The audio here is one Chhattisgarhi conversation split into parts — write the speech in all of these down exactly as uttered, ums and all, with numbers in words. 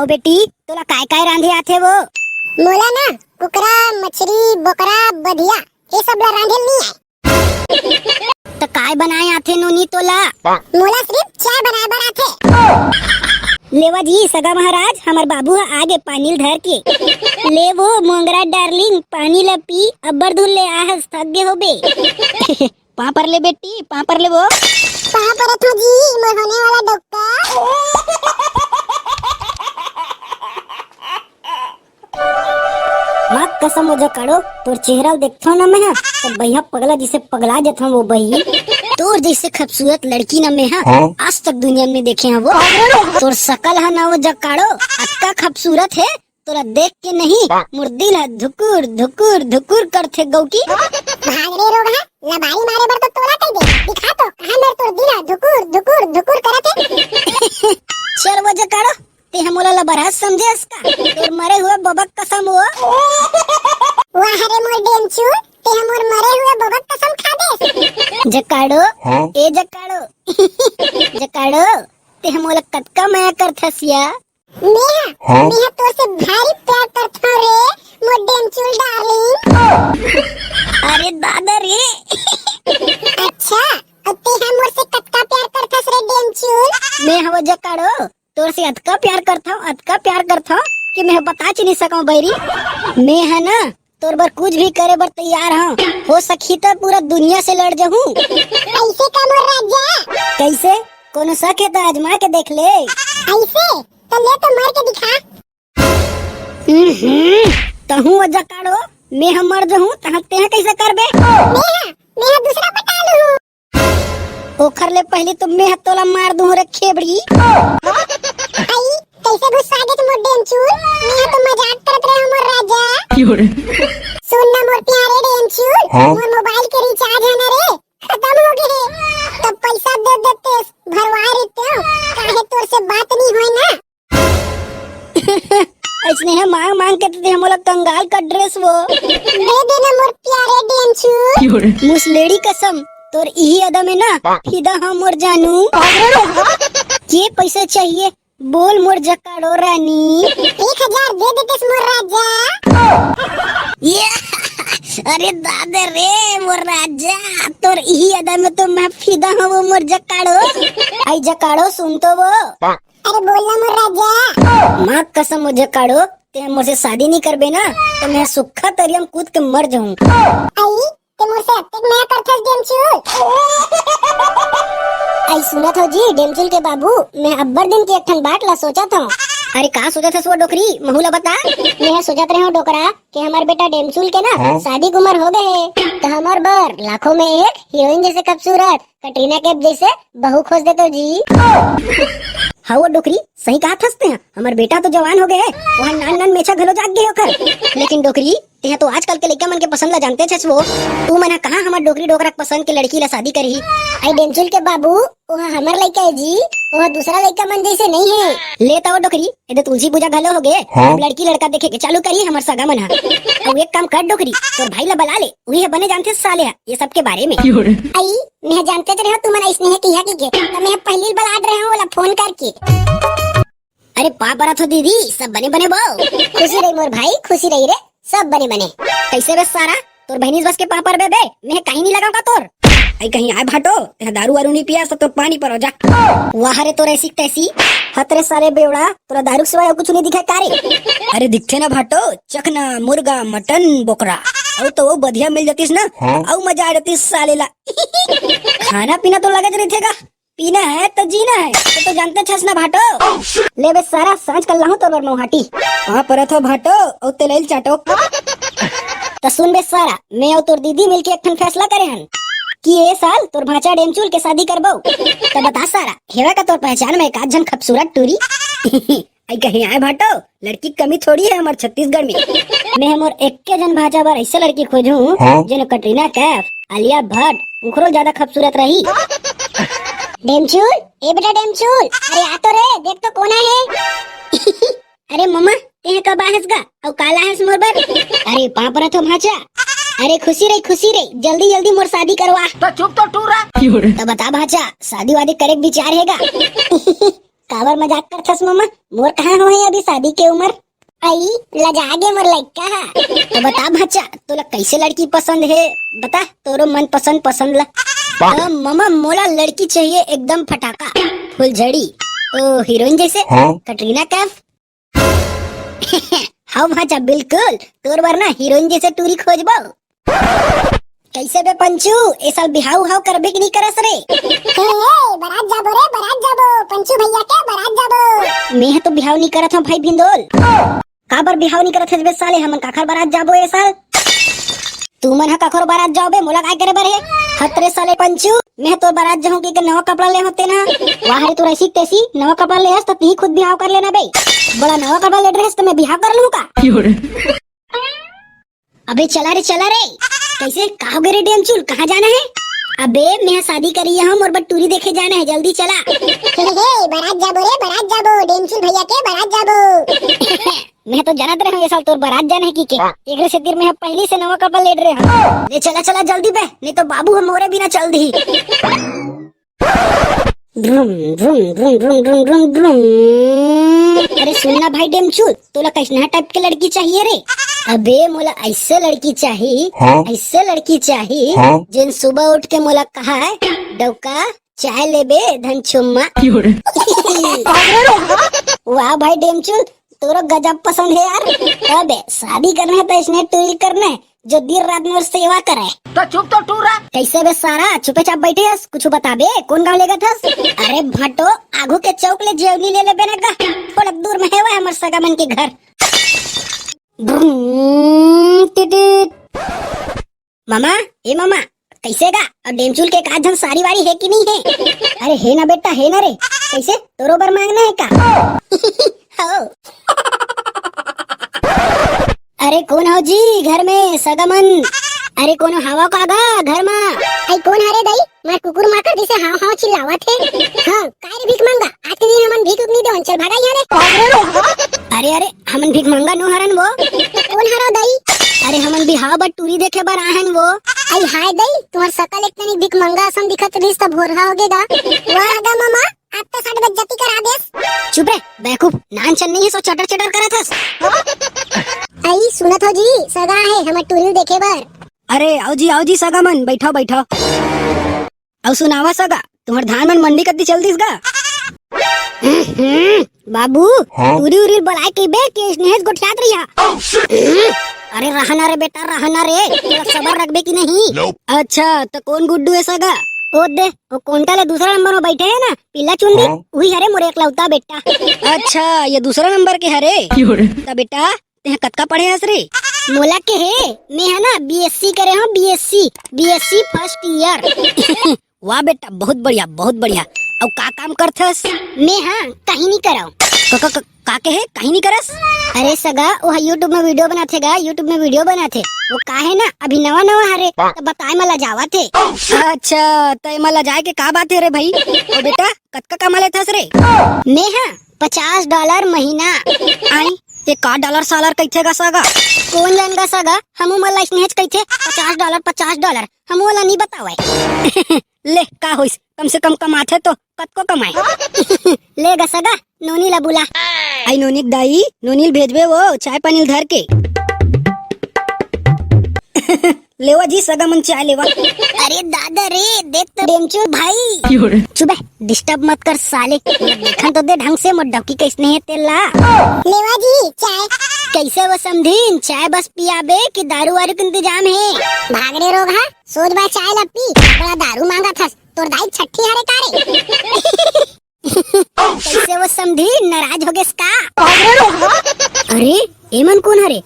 ओ बेटी, तोला काय काय रांधे आथे वो? मोला ना कुकरा, मछरी, बोकरा, बधिया, ये सब ला रांधे ल नहीं आए। त काय बनाए आथे नोनी तोला? मोला सिर्फ चाय बनाए बर आथे। लेवा जी सगा महाराज, हमर बाबू ह आगे पानी ल धर के। ले वो मोंगरा डार्लिंग, पानी ल पी, अब्बड़ दूर ले आहस, थक गे होबे। पाँव पर ले बेटी, पाँव पर ले वो। पाँव परत हो जी, मोर होने वाला डोका। माँ कसम वो जकाड़ो, तोर चेहरा ल देखथव ना मैं ह, त बइहा पगला जइसे पगला जथव वो बही। तोर जइसे खूबसूरत लड़की ना मैं ह, हाँ? आज तक दुनिया में देखे हंव वो। तोर सकल ह ना वो जकाड़ो, अतका खूबसूरत हे, तोला देख के नहीं, मोर दिल ह धुकुर, धुकुर, धुकुर करथे गौकी। भाग रे रोगहा, लबारी मारे बर तो तोला कह दे। दिखा तो, कहाँ मेर तोर दिल ह धुकुर, धुकुर, धुकुर करत हे। चल वो जकाड़ो, तेंह मोला लबरहा समझेस का? तोर मरे हुए बबक कसम वो। वाह रे मोर डेमचू, तेंह मोर मरे हुए बबक कसम खा देस। जकाड़ो, हाँ? ए जकाड़ो, जकाड़ो, तेंह मोला कतका मया करथस या? मेंह, हाँ? मेंह तोर से भारी प्यार करथंव रे, मोर डेमचुल डार्लिंग। अरे दादा रे। अच्छा, अउ तेंह मोर से कतका प्यार करथस रे डेमचुल? मेंह वो जकाड़ो, तोर से अतका प्यार करथंव, अतका प्यार करथंव कि मेंह बताच नहीं सकंव बइरी। मेंह ना तोर बर कुछ भी करे बर तैयार हंव। हो सकही त पूरा दुनिया से लड़ जहूं। अइसे का मोर राजा? कइसे? कोनो शक हे त आजमा के देख ले। अइसे? त ले तो मर के दिखा। हम्म, तहूं वो जकाड़ो, मेंह मर जहूं, तहां तेंह कइसे करबे? मेंह, मेंह दूसरा पटा लूं। ओखर ले पहिली तो मेंह तोला मार दूं रे खेबड़ी। आई, कइसे गुस्सा गेस मोर डेमचुल? मेंह तो मजाक करत रहेंव मोर राजा। सुन ना मोर प्यारे डेमचुल, हाँ? मोर मोबाइल के रिचार्ज हे ना रे, खतम हो गे हे। त पइसा दे देतेस, भरवाए रहितेंव, काहे तोर से बात नहीं होय ना। अइसने हे मांग मांग के तेंह मोला कंगाल कर डरेस वो। दे दे ना मोर प्यारे डेमचुल। मुसलेड़ी कसम, तोर इही अदा में ना फिदा हंव मोर जानू। के पइसा चाहिए? बोल मोर जकाड़ो रानी। एक हजार दे देतेस मोर राजा। ये, अरे दादा रे मोर राजा, तोर इही अदा में तो मैं फिदा हंव वो मोर जकाड़ो। आई जकाड़ो सुन तो वो। अरे बोल ना मोर राजा। माँ कसम वो जकाड़ो, तेंह मोर से शादी नहीं करबे ना, त मैं सुक्खा तरिया म कूद के मर जहूं। आई, तें मोर से अतेक मया करथस डेमचुल। आई सुनत हव जी डेमचुल के बाबू, मैं अब्बड़ दिन के एक ठन बात ला सोचत हंव। अरे का सोचत हस वो डोकरी, महू ला बता। मैं सोचत रहेंव डोकरा के हमर बेटा डेमचुल के ना हाँ? शादी के उमर हो गे हे, त हमर बर लाखों में एक हीरोइन जइसे खूबसूरत कटरीना कैफ जइसे बहू खोज देतेव जी। हाँ वो डोकरी, सही कहत हस तेंह, हमर बेटा तो जवान हो गे हे, वहाँ नान नान मेछा घलो जाग गे हे ओखर। लेकिन डोकरी, तेंह तो आजकल के लइका मन के पसंद ला जानतेच हस वो। उमन ह कहाँ हमर डोकरी डोकरा के पसंद के लड़की ला शादी करही? आई डेमचुल के बाबू, ओहा हमर लइका हे जी, ओहा दूसरा लइका मन जइसे नहीं हे। ले त वो डोकरी, एदे तुलसी पूजा घलो हो गे, हाँ? अब लड़की लड़का देखे के चालू करही हमर सगा मन ह। अउ एक काम कर डोकरी, तोर भाई ला बला ले, उही ह बने जानथे साले ह ये सब के बारे में। आई, मैं जानतेच रहेंव तुमन अइसने हे किहा कहिके, त मैं पहिली बलात रहेंव ओला फोन करके। अरे पाँव परत हंव दीदी, सब बने बने बो। खुशी रही मोर भाई, खुशी रही रे, सब बने बने। कइसे बे सारा, तोर बहिनीच बस के पाँव परबे बे, मैं कहीं नहीं लगांव का तोर। आई कहीं आय भाटो, तेंह दारू वारू नहीं पियस त तोर पानी परो जा। वाह रे तोर ऐसी तैसी। हत रे सारे बेवड़ा, तोला दारू के सिवाय अउ कुछ नहीं दिखय का रे? अरे दिखथे ना भाटो, चखना, मुर्गा, मटन, बोकरा, अउ तो वो बधिया मिल जातिस ना, हाँ? अउ मजा आ जातिस साले ला। खाना पीना तो लगेच रहिथे गा, पीना हे त जीना हे, तें तो जानतेच हस ना भाटो। ले बे सारा, सांझ कर लाहूं तोर बर मौहाटी। पाँव परत हंव भाटो, अउ तेलइल चाटो। त सुन बे सारा, मैं अउ तोर दीदी मिलके एक ठन फैसला करे हन कि ए साल तोर भांचा डेमचुल के शादी करबो। त बता सारा, हेवय का तोर पहचान में एक आध झन खूबसूरत टूरी? आई कहीं आय भाटो, लड़की के कमी थोड़ी हे हमर छत्तीसगढ़ में। मैं ह मोर एक्के झन भांचा बर अइसे लड़की खोजहूं, हाँ? जेन कटरीना कैफ, आलिया भट्ट, उखरो ज्यादा खूबसूरत रही। डेमचुल, ए बेटा डेमचुल, अरे आ तो रे, देख तो कोन आय हे। अरे ममा, तेंह कब आय हस गा? अउ का लाय हस मोर बर? अरे पाँव परत हंव भांचा। अरे खुशी रही, खुशी रही, जल्दी जल्दी मोर शादी करवा। त चुप तो टूरा। त बता भांचा, शादी वादी करे के विचार हे गा? काबर मजाक करथस ममा? मोर कहाँ होहे अभी शादी के उमर? अई, लजा गे मोर लइका हा। तो बता भांचा, तोला कैसे लड़की पसंद हे? बता, तोरो मन पसंद पसंद ला। तो ममा, मोला लड़की चाहिए एकदम फटाका, फुलझड़ी, ओ हीरोइन जैसे, हाँ? कटरीना कैफ। हव भांचा, बिल्कुल तोर बर ना हीरोइन जैसे टूरी खोजबो। कैसे बे पंचू, ए साल बिहाव उहाव करबे कि नहीं करस रे? हे, हे, बारात जाबो रे, बारात जाबो, पंचू भैया के बारात जाबो। मैं ह तो बिहाव नहीं करत हूँ भाई भिंदोल। काबर बिहाव नहीं करत हस बे साले, हमन काखर बारात जाबो ए साल? तुमन ह काखर बारात जाओ बे, मोला काय करे बर हे? हत रे साले पंचू, मैं ह तोर बारात जाहूं कि के नवा कपड़ा ले होते ना। वाह रे, तोर ऐसी तैसी नवा कपड़ा ले हस त तिही खुद बिहाव कर लेना बे। बड़ा नवा कपड़ा ले ड्रेस त मैं बिहाव कर लूं का? अबे चला रे, चला रे। कैसे? का हो गे रे डेमचुल, कहाँ जाना है? अबे मैं शादी करी हूँ, मोर बर टूरी देखे जाना है, जल्दी चला। हे, हे, बारात जाबो रे, बारात जाबो, डेमचुल भैया के बारात जाबो। मैं तो जानत रहे हूँ ये साल तोर बारात जाना है कि के। एकरे सेतिर मैं पहली से नवा कपड़ा लेट रहे हूँ। ले चला, चला जल्दी बे, नहीं तो बाबू हम मोरे बिना चल दी। ड्रुम, ड्रुम, ड्रुम, ड्रुम, ड्रुम, ड्रुम, ड्रुम। अरे सुन ना भाई डेमचुल, तोला कैसना टाइप के लड़की चाहिए रे? अबे मोला ऐसे लड़की चाहिए, हाँ? ऐसे लड़की चाहिए, हाँ? जिन सुबह उठ के मोला कहा है, "डौका, चाय लेबे धन छुम्मा।" वाह भाई डेमचुल, तोरो गजब पसंद है यार। अबे शादी करना है तो इसने टूरी करना है, जो दिन रात मोर सेवा करे। तो चुप तो टूरा। कैसे बे सारा, चुपे चाप बैठे हस, कुछ बताबे, कौन गांव लेगत हस? अरे भटो, आगू के चौक ले जेवनी ले लेबे ना गा, थोड़ा दूर में है वह हमर सगा मन के घर। ब्रूम, टिटिट। मामा, ए मामा, कैसे गा? और डेमचुल के का झन सारी वारी है कि नहीं है? अरे है ना बेटा, है ना रे। कैसे, तोरो बर मांगना है का? हो। अरे कौन हो जी घर में सगा मन? अरे कोनो हवा का गा घर मा? आई कौन हरे दाई? मैं कुकुर माकर जिसे हाव हाव चिल्लावत है। हाँ, काय रे भीख मांगा? आज के दिन हमन भीख उक नहीं देवन, चल भागा यहाँ रे। अरे अरे, हमन भीख मांगा नो हरन वो। कौन हरो दाई? अरे हमन बिहाव बर टूरी देखे बर आहन वो। आई हाय दाई, तुम्हार सकल एक तनी भीख मांगा असन दिखत रहिस त भोरहा हो गे गा। वाह गा मामा, आप तो साठ बेइज्जती करा देस। चुप रे बेवकूफ, नान चन नहीं है सो चटर चटर करत हस। आई सुनत हो जी, सगा है हमर टूरी देखे बर। अरे आओ जी, आओ जी सगा मन, बैठो बैठो। अउ सुनावा सगा, तुम्हार धान मन मंडी कति चल दिस गा? हम्म, बाबू, हाँ? टूरी उरी बलाय के बे के स्नेहज गोठियात रहिया। अरे रहना रे बेटा, रहना रे, थोड़ा सबर रखबे कि नहीं? अच्छा, त कौन गुड्डू है सगा? ओ दे, वो कोंटा ले दूसरा नंबर में बैठे है ना, पीला चुंदी, हाँ? उही हरे मोरे एकलौता बेटा। अच्छा, ये दूसरा नंबर के हरे। त बेटा, तेह कतका पढ़े हस रे? मोला के हे, मैं ह ना बीएससी करे हूँ, बीएससी, बीएससी फर्स्ट ईयर। वाह बेटा, बहुत बढ़िया, बहुत बढ़िया। अउ का काम करथस? मैं ह कहीं नहीं करव। का, का, का, का के हे, कहीं नहीं करस? अरे सगा, वो ह YouTube में वीडियो बनाथे गा, YouTube में वीडियो बनाथे। वो का है ना, अभी नवा नवा हरे, त बताए मला जावत हे। अच्छा, त एमा लजाए के का बात है रे भाई? ओ बेटा, कतका कमा लेथस रे? मैं ह पचास डॉलर महीना। आई, ये का डॉलर सालर कहिथे गा सगा? कौन जान गा सगा, हमू मन ला स्नेहच कहिथे, पचास डॉलर, पचास डॉलर, हमू ला नहीं बतावे। ले, का होइस, कम से कम कमाथे तो, कतको कमाए। ले गा सगा, नोनी ला बुला। आई नोनी के दाई, नोनी ल भेजबे वो, चाय पानी ल धर के। लेवा जी सगा मन चाय लेवा। अरे दादा रे, देख तो डेमचू भाई। चुप बे, डिस्टर्ब मत कर साले। देखन तो दे ढंग से मोर डौकी कैसने हे तेला। लेवा जी चाय। कैसे वो समधिन, चाय बस पियाबे कि दारू वारू के इंतजाम है? भाग रे रोगहा, सोच बा चाय ला पी, बड़ा दारू मांगत हस, तोर दाई छट्ठी हरे का रे? कैसे वो समधी नाराज हो गेस का? अरे, एमन कोन हरे?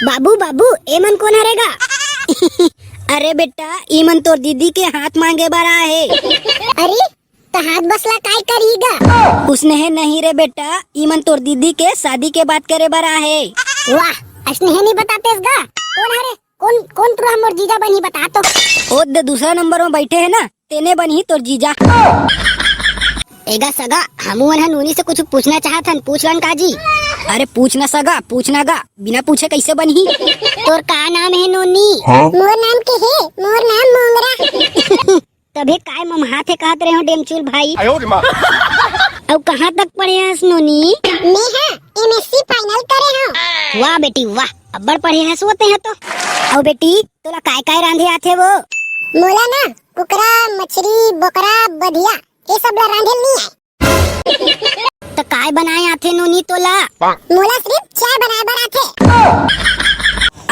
बाबू, बाबू, एमन कोन हरे गा? अरे बेटा, इमन तोर दीदी के हाथ मांगे बर आए हे। अरे, त हाथ बसला काय करही गा? उसने नहीं रे बेटा, इमन तोर दीदी के शादी के बात करे बर आए हे। वाह, असने नहीं बतातेस गा? कोन हरे? कोन, कोन टुरा मोर जीजा बनही बता तो? ओ दे दूसरा नंबर में बैठे हे ना, तेने बनही तोर जीजा। एगा सगा, हमू मन ह नोनी से कुछ पूछना चाहत हन, पूछ लन का जी? अरे पूछ ना सगा, पूछ ना गा, बिना पूछे कैसे बनही? तोर का नाम हे नोनी? हाँ? मोर नाम के हे, मोर नाम मोंगरा। तभे काय ममहाथे कहत रहे हो डेमचुल भाई? आयो रे माँ। अउ कहाँ तक पढ़े हस नोनी? मैं हा एमएससी फाइनल करे हव। वाह बेटी वाह, अब्बड़ पढ़े हस वो तेहा तो। अउ बेटी, तोला काय काय रांधे आथे वो? मोला ना कुकरा, मछरी, बोकरा, बधिया, ये सब ला रांधे ल नइ आय। त काय बनाए आथे नोनी तोला? मोला सिर्फ चाय बनाए बर आथे।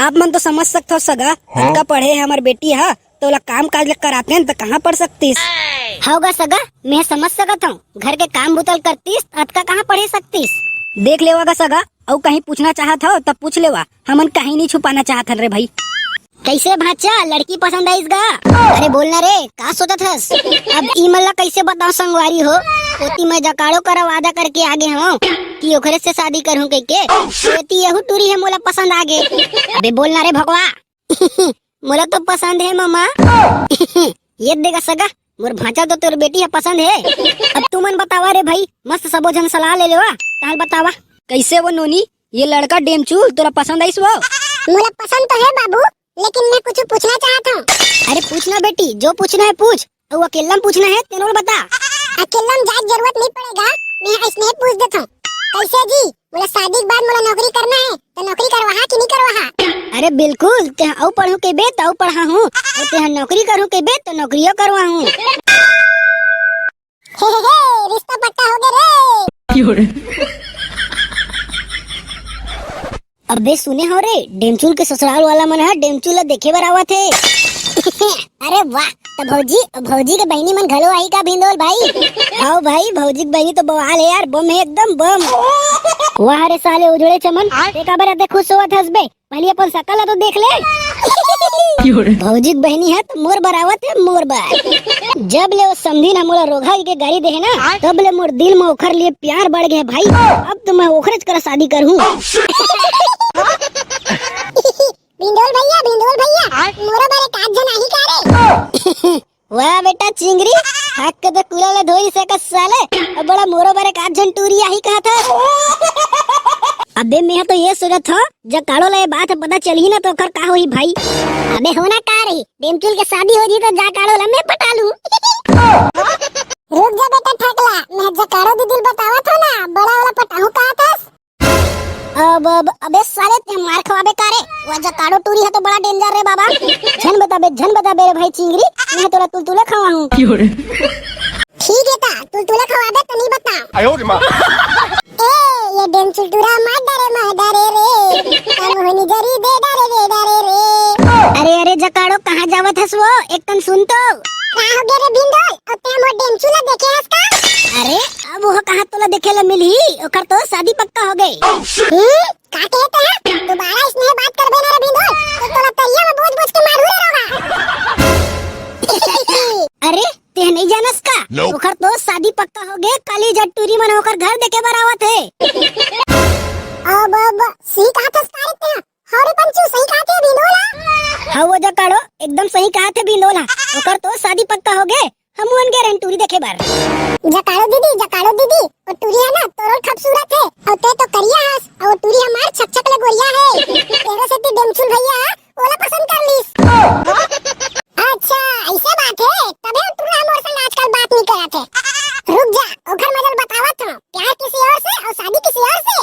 आप मन तो समझ सकथव सगा, अतका पढ़े हे हमर बेटी हा, तोला काम काज ल करातेन त कहाँ पढ़ सकतिस? हव गा सगा, मैं समझ सकत हव, घर के काम बुता ल करतिस त अतका कहाँ पढ़े सकतिस? देख लेवा गा सगा, अउ कहीं पूछना चाहत हव त पूछ लेवा, हमन कहीं नहीं छुपाना चाहत हन रे भाई। कैसे भांचा, लड़की पसंद आइस गा? अरे बोलना रे, का सोचत हस? अब ई मन ला कैसे बताओ संगवारी हो, ओती मैं जकाड़ो करा वादा करके आगे हव कि ओकरे से शादी करहूं कहिके, एती यहू टूरी हे मोला पसंद आगे। अबे बोलना रे भगवा। मोला तो पसंद हे ममा। ये देगा सगा, मोर भांचा तो तोर बेटी ह पसंद हे। अब तुमन बतावा रे भाई, मस्त सबो झन सलाह ले लेवा, तहां बतावा। कैसे वो नोनी, ये लड़का डेमचूल तोला पसंद आइस वो? मोला पसंद तो हे बाबू, लेकिन मैं कुछ पूछना चाहत हूँ। अरे पूछ ना बेटी, जो पूछना है पूछ, अउ अकेला में पूछना है तेनो ल बता। अकेला में जाए के जरूरत नहीं पड़ेगा, मैं अइसने पूछ देत हूँ। कैसे जी, मोला शादी के बाद मोला नौकरी करना है, तो नौकरी करवाहा कि नहीं करवाहा? अरे बिल्कुल, तेहा अउ पढ़हूं कहिबे त अउ पढ़ाहूं, अउ तेहा नौकरी करहूं कहिबे त नौकरियो करवाहूं। हे, हे, हे, रिश्ता पक्का हो गया रे। अबे सुने हो रे, डेमचुल के ससुराल वाला मन ह डेमचुल ला देखे बर आवत हे। अरे वाह, त भौजी, भौजी के बहिनी मन घलो आही का भिंदोल भाई? हाव भाई, भौजी के बहिनी तो बवाल हे यार, बम हे एकदम बम। वाह रे साले उजड़े चमन, ते काबर अते खुश होवत हस बे? पहली अपन सकल ला तो देख ले। भौजी के बहिनी ह त मोर बर आवत हे, मोर बर। जब ले वो समधिन ह मोला रोगहा के गारी देहे ना, तब ले मोर दिल में ओखर लिए प्यार बढ़ गए भाई। अब तो मैं ओखरेच करा शादी करहूं। भिंदोल भैया, भिंदोल भैया, मोरो बर एक आध झन आही का रे? वाह बेटा चिंगरी, हाथ के तो कूला ले धोई से का साले, अब बड़ा मोरो बर एक आध झन टूरी आही कहा था। अबे मैं तो ये सोचत हूँ, जकाड़ो ला ये बात पता चलही ना तो ओकर का होही भाई। अबे होना का रही, डेमचुल के शादी हो जी तो जकाड़ो ला मैं पटा लूं। रुक जा बेटा ठकला, मैं जकाड़ो दीदी ल बतावत हूँ ना, बड़ा वाला पटाहूं कहा था। अब, अब, अबे साले, ते मार खवाबे का रे? वो जकाड़ो टूरी ह तो बड़ा डेंजर रे बाबा। झन बताबे, झन बताबे रे भाई चिंगरी, मैं तोला तुलतुले खवाहूं। ठीक हे ता, तुलतुले खवाबे त नहीं बता। आयो रे माँ। ए, ये डेमचुल टूरा मार डरे, मार डरे रे। का मोहनी जरी दे डरे, दे डरे रे। अरे, अरे, जकाड़ो, कहाँ जावत हस वो? एक कन सुन तो। का हो गया रे भिंदोल? अउ ते मोर डेमचुल ला देखे हस का? अरे, अब वो कहाँ तोला देखे ला मिलही? ओकर तो शादी पक्का हो गए। हम्म, का कहे ते ह? दोबारा अइसने बात करबे ना रे भिंदोल, तो तोला तरिया में बोझ बोझ के मारू रे रोगहा। अरे, ते नहीं जानस का? Nope। ओकर तो शादी पक्का हो गए, काली जब टूरी मन ओकर घर देखे बर आवत हे। अब, अब, सही कहा था सारे ते। हाँ रे पंचू, सही कहा थे भिंदोल हा। हाँ वो जकाड़ो, एकदम सही कहा थे भिंदोल हा। ओकर तो शादी पक्का हो गए, हम उन गे रेन टूरी देखे बर। जकाड़ो दीदी, जकाड़ो दीदी, वो टूरी है ना, तोरो खूबसूरत है, और ते तो करिया हस, और वो टूरी हमार छक छक ले गोरिया है। तेरे से ती डेमचुल भैया, ओला पसंद कर लीस। अच्छा, ऐसे बात है, तबे वो टूरा मोर संग आजकल बात नहीं करत है। रुक जा, ओखर मजल बतावत हूँ, प्यार किसी और से और शादी किसी और से।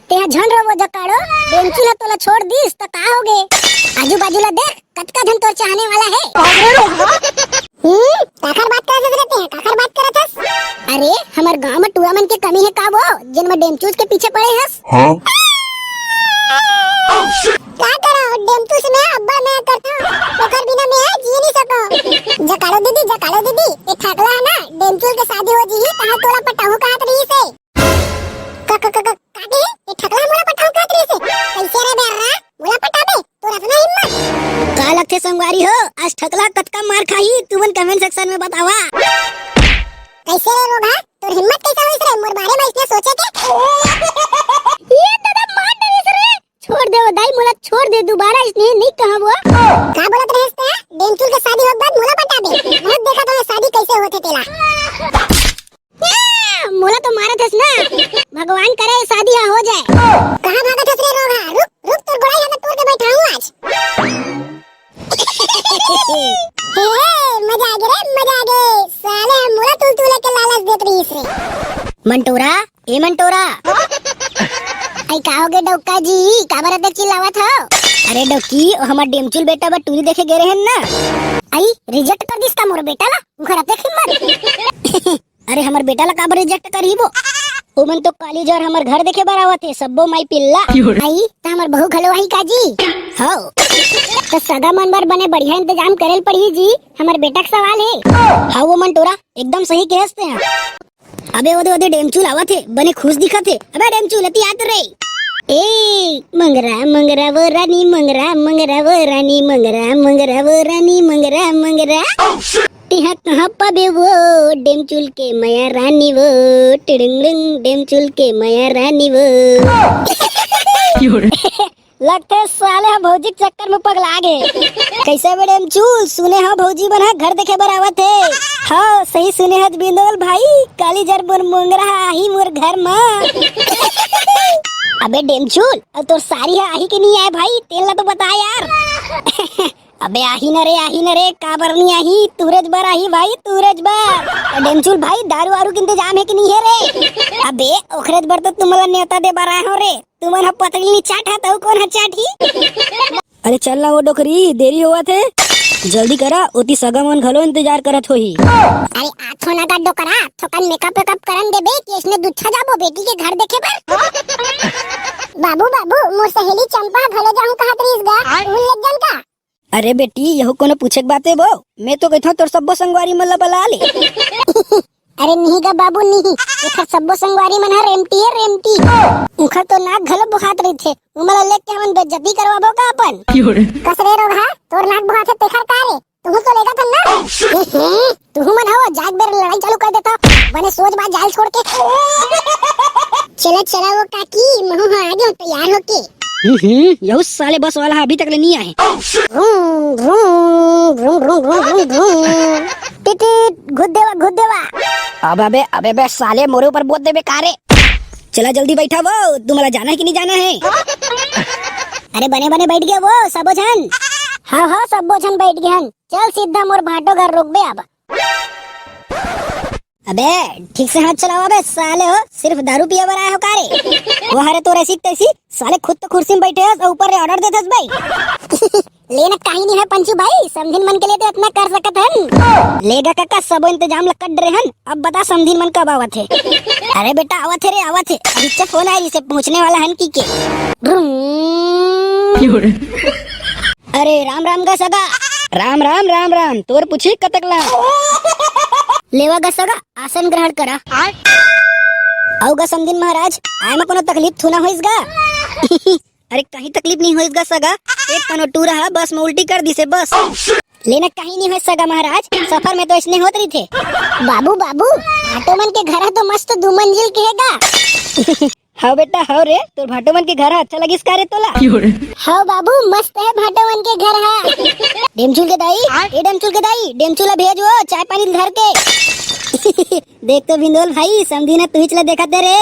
ते झन रो वो जकाड़ो, डेमचुल ह तोला छोड़ दीस त का हो गे? आजू बाजू ला देख, कतका झन तोर चाहने वाला है। हम्म, काखर बात करत हस रे ते, काखर बात करत हस? अरे, हमर गांव में टूरा मन के कमी है का वो, जिन में डेमचूस के पीछे पड़े हस? हाँ। का करो, डेमचूस में अब्बड़ मैं करता हूँ, ओकर बिना मैं जी नहीं सको। जकाड़ो दीदी, जकाड़ो दीदी, ये ठकला है ना, डेमचूस के शादी हो जी, कहाँ तोला पटाहूँ कहत रही से। का, का, का, का, का दे? ये ठकला मोला पटाहूँ कहत रहिस हे? कैसे रे बेर्रा? मोला पटाबे? तोर अतना हिम्मत? का लगथे संगवारी हो? आज ठकला कतका मार खाही? तुमन comment section में बतावा। कैसे रे रोगहा? तोर हिम्मत कैसे होइस रे? मोर बारे में इसने सोचे के? ये दादा मार डरिस रे। छोड़ दे वो दाई, मोला छोड़ दे, दोबारा इसने नहीं कहा वो। का बोलत रहिस ते? डेमचूल के शादी होत बाद मोला पटाबे। बहुत देखा तो शादी कैसे होथे तेला। ए, मोला तो मारत हस ना। भगवान करे शादी हा हो जाए। कहाँ भागत हस रे रोगहा? रुक, रुक, तोर गोड़ाई हा तोड़ के बैठाहूँ आज। हे, हे, मजा आ गया रे, मजा आ गया। साले हा मोला तुलतुले के लालच देत रहिस रे। मंटोरा, ए मंटोरा। आई का होगे डौका जी, काबर अतेक चिल्लावत हो? अरे डौकी, ओ हमर डेमचुल बेटा बर टूरी देखे गे रहेन ना। आई रिजेक्ट कर दिस का मोर बेटा ला? उखर अतेक हिम्मत। अरे हमर बेटा ला काबर रिजेक्ट करही वो? ओमन तो काली जर हमर घर देखे बर आवत हे, सब्बो माई पिल्ला। आई त हमर बहू घलो आही का जी? हव। त सगा मन बर बने बढ़िया इंतजाम करे ल पड़ही जी, हमर बेटा के सवाल हे। हव वो मंटोरा, एकदम सही कहेस तें। अबे ओदे ओदे डेमचुल आवत हे, बने खुश दिखत हे। अबे डेमचुल अति आत रे। ए मंगरा मंगरा वो रानी मंगरा मंगरा वो रानी मंगरा मंगरा वो रानी मंगरा मंगरा। तिहा कहाँ पाबे वो डेमचुल के मया रानी वो, टिड़िंग डिंग डेमचुल के मया रानी वो। लगथे साले ह भौजी के चक्कर में पगला गे। कैसे बे डेमचुल, सुने हो भौजी मन ह घर देखे बर आवत हे। हाँ सही सुने हस बिंदोल भाई, काली जर मोर मोंगरा ह आही मोर घर म। अबे डेमचुल, अब तोर सारी ह आही के नहीं आए भाई, तेन ला तो बता यार। अबे आही न रे, आही न रे, काबर नहीं आही? तुरेज बर आही भाई, तुरेज बर। डेमचुल भाई, दारू वारू के इंतजाम हे कि नहीं हे रे? अबे ओखरेज बर तो तुमला नेवता दे बर आए हो रे। तुमन ह पतली नहीं चाट हा, तऊ कोन ह चाट ही? अरे चल ना वो डोकरी, देरी होवत हे। जल्दी करा, ओती सगा मन घलो इंतजार करत होही। अरे आथो ना गा डोकरा, थोकन मेकअप वेकअप करन देबे कि अइसने दुच्छा जाबो बेटी के घर देखे बर। बाबू बाबू, मोर सहेली चंपा घलो जाहूं कहत रहिस गा, उन ले जन का? अरे बेटी, यहू कोनो पूछे के बात हे वो? मैं तो कहथों तोर सब्बो संगवारी मन ला बला ले। अरे नहीं गा बाबू नहीं, एखर सब्बो संगवारी मन ह रेमटी हे रेमटी। उखर तो नाक घलो बोहात रहिथे, उमन ला लेके हमन बेइज्जती करवाबो का अपन? कस रे रोगहा, तोर नाक बोहात हे तेखर का रे? तुहू तो लेगा था ना? तुहू मन हो, जाग बेर लड़ाई चालू कर देता, बने सोच बात जाल छोड़ के। चला चला वो काकी, महू ह आ गेहूं तैयार होके। हम्म, यहू साले बस वाला अभी तक ले नहीं आए। vroom, vroom, vroom, vroom, vroom, vroom, vroom। Tit, tit, घुस देवा, घुस देवा। अबे, अबे, अबे, साले मोरे ऊपर बोत देबे का रे? चला जल्दी बैठा वो, तुम्हाला जाना है कि नहीं जाना है? अरे बने बने बैठ गया वो सबो झन। हाँ हाँ सबो झन बैठ गए हन। चल सीधा मोर भाटो घर रुकबे अब। अबे ठीक से हाथ चलावा बे साले हो, सिर्फ दारू पिए बर आए हो का रे? वो हरे तो ऐसी तैसी साले खुद तो कुर्सी में बैठे हस और ऊपर रे ऑर्डर देथस भाई। लेना कहीं नहीं है पंचू भाई, समधिन मन के लिए तो इतना कर सकत हन। लेगा काका सबो इंतजाम ला कर डरे हन, अब बता समधिन मन कब आवत हे? अरे बेटा आवत हे रे आवत हे, अभी से फोन आए रिसे पहुंचने वाला हन की के। vroom। अरे राम राम गा सगा। राम राम राम राम, तोर पूछी कतक ला। लेवा गा सगा, आसन ग्रहण करा। अउ गा समधिन महाराज, आए म कोनो तकलीफ थू ना होइस गा? अरे कहीं तकलीफ नहीं होइस गा सगा, एक कनो टूरा हा बस में उल्टी कर दिसे बस। लेना कहीं नहीं होइस सगा महाराज, सफर में तो इसने होत रहिथे। बाबू बाबू, भाटो मन के घर ह तो मस्त दू मंजिल के हे गा। हव बेटा, हव रे, तोर भाटो मन के घर ह अच्छा लगिस का रे तोला? हव बाबू, मस्त हे भाटो मन के घर ह। डेमचुल के दाई, ए डेमचुल के दाई, डेमचुल ला भेज वो, चाय पानी धर के। देख तो बिंदोल भाई, समधी न तुहिच ला देखत हे रे।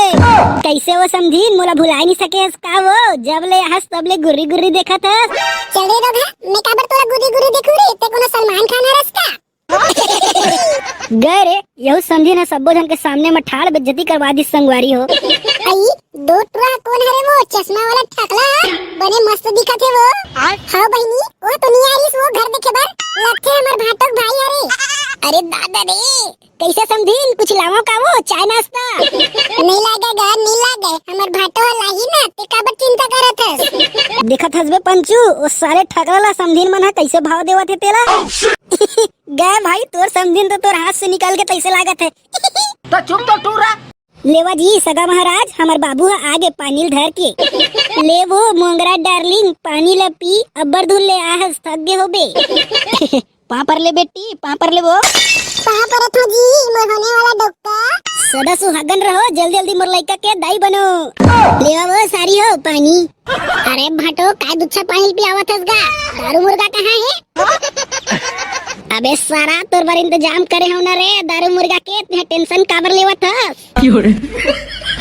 कैसे वो समधी, मोला भुलाए नहीं सके हस का वो? जब ले हस तब ले गुर्री गुर्री देखत हस। चल रे रोगहा, मैं काबर तोला गुर्री गुर्री देखू रे, ते कोनो सलमान खान हरस का? गए रे, यहू समधी न सब्बो झन के सामने म ठाड़ बेइज्जती करवा दिस संगवारी हो। आई, दो टुरा कोन हरे वो चश्मा वाला ठकला? बने मस्त दिखत हे वो। हाँ बहिनी, वो तो नहीं आ रहीस वो घर देखे बर। लगथे हमर भाटो के भाई हरे। अरे दादा रे, कैसे समधिन, कुछ लावा का वो चाय नाश्ता? नहीं लागे गा, नहीं लागे, हमर भाटो ह लाही ना, ते काबर चिंता करत हस? देखत हस बे पंचू, वो सारे ठकला ला समधिन मन ह कैसे भाव देवत हे तेला। गए भाई, तोर समधिन तो तोर हाथ से निकल के तैसे लागत हे। तो चुप तो टूरा। लेवा जी सगा महाराज, हमर बाबू ह आगे पानी ल धर के। ले वो मोंगरा डार्लिंग, पानी ल पी, अब्बर धुन ले आहस, थक गे होबे। पाँव पर ले बेटी, पाँव पर ले वो। पाँव परत हो जी, मोर होने वाला डोका। सदा सुहागन रहो, जल्दी जल्दी मोर लइका के दाई बनो। लेवा वो सारी हो पानी। अरे भाटो, काय दुच्छा पानी पियावत हस गा? दारू मुर्गा कहाँ हे? अबे सारा, तोर बर इंतजाम करे हव ना रे दारू मुर्गा के, तें टेंशन काबर लेवत हस?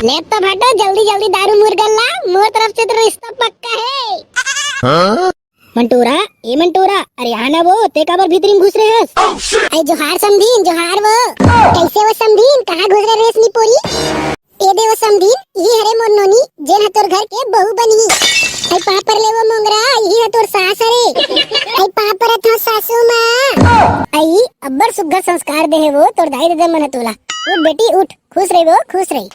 ले तो भाटो, जल्दी जल्दी दारू मुर्गा ला, मोर तरफ से तो रिश्ता पक्का हे। मंटोरा, ए मंटोरा, अरे आ ना वो, ते काबर भीतरी में घुस रहे हस? अरे जोहार समधीन, जोहार वो। कैसे वो समधीन, कहाँ घुस रहे रेशमी पोरी? ए दे वो समधिन, इही हरे मोर नोनी, जेन ह तोर घर के बहू बनही। अई पाँव परत ले वो मोंगरा, इही ह तोर सास हरे। अई पाँव परत हंव सासू माँ। अई अब्बड़ सुग्घर संस्कार दे हे वो तोर दाई ददा मन ह तोला। उठ बेटी उठ, खुश रही वो, खुश रही।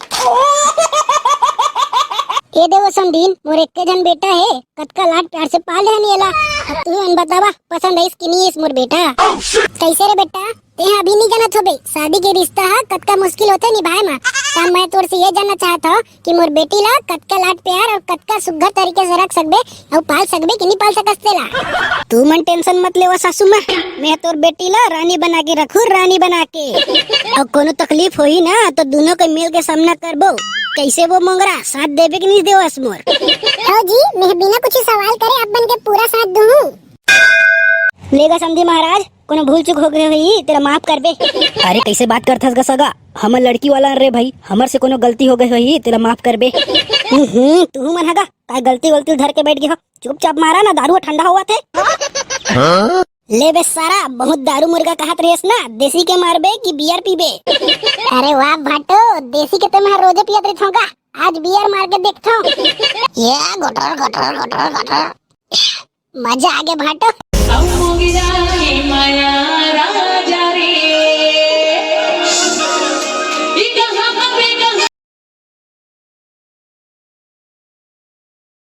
ए दे वो समधिन, मोर एक्के झन बेटा हे, कतका लाड प्यार से पाले हन एला। अब तुमन बतावा, पसंद आइस कि नी आइस मोर बेटा? कइसे रे बेटा, तें अभी नी जानत होबे, शादी के रिश्ता ह कतका मुश्किल होथे निभाए म। त मैं तोर से ये जानना चाहत हंव कि मोर बेटी ला कतका लाड प्यार अउ कतका सुग्घर तरीके से रख सकबे अउ पाल सकबे कि नी पाल सकस तेला। तुमन tension मत लेवा सासू माँ, मैं तोर बेटी ला रानी बना के रखहूं, रानी बना के। अउ कोनो तकलीफ होही ना त दूनों के मिल के सामना करबो। कइसे वो मोंगरा, साथ देबे कि नी देवस मोर? हव जी, मैं बिना कुछ सवाल करे आप मन के पूरा साथ दूहूं। ले गा समधी महाराज, कोनो भूल चूक हो गए होही, तेला माफ करबे। अरे कइसे बात करथस गा सगा? हमर लड़की वाला रे भाई, हमर से कोनो गलती हो गए होही, तेला माफ करबे। हम्म, तुहू मन ह गा, काय गलती वलती धर के बैठ गे हो? चुपचाप मारा ना, दारू ठंडा होवत हे। ले बे सारा, बहुत दारू मुर्गा कहत रहिस ना, देसी के मारबे कि बियर पीबे? अरे वाह भाटो, देसी के तो मैं रोजे पियत रहिथंव गा, आज बियर मार के देखथंव। ये घोटर, घोटर, घोटर, घोटर। मजा आ गया भाटो।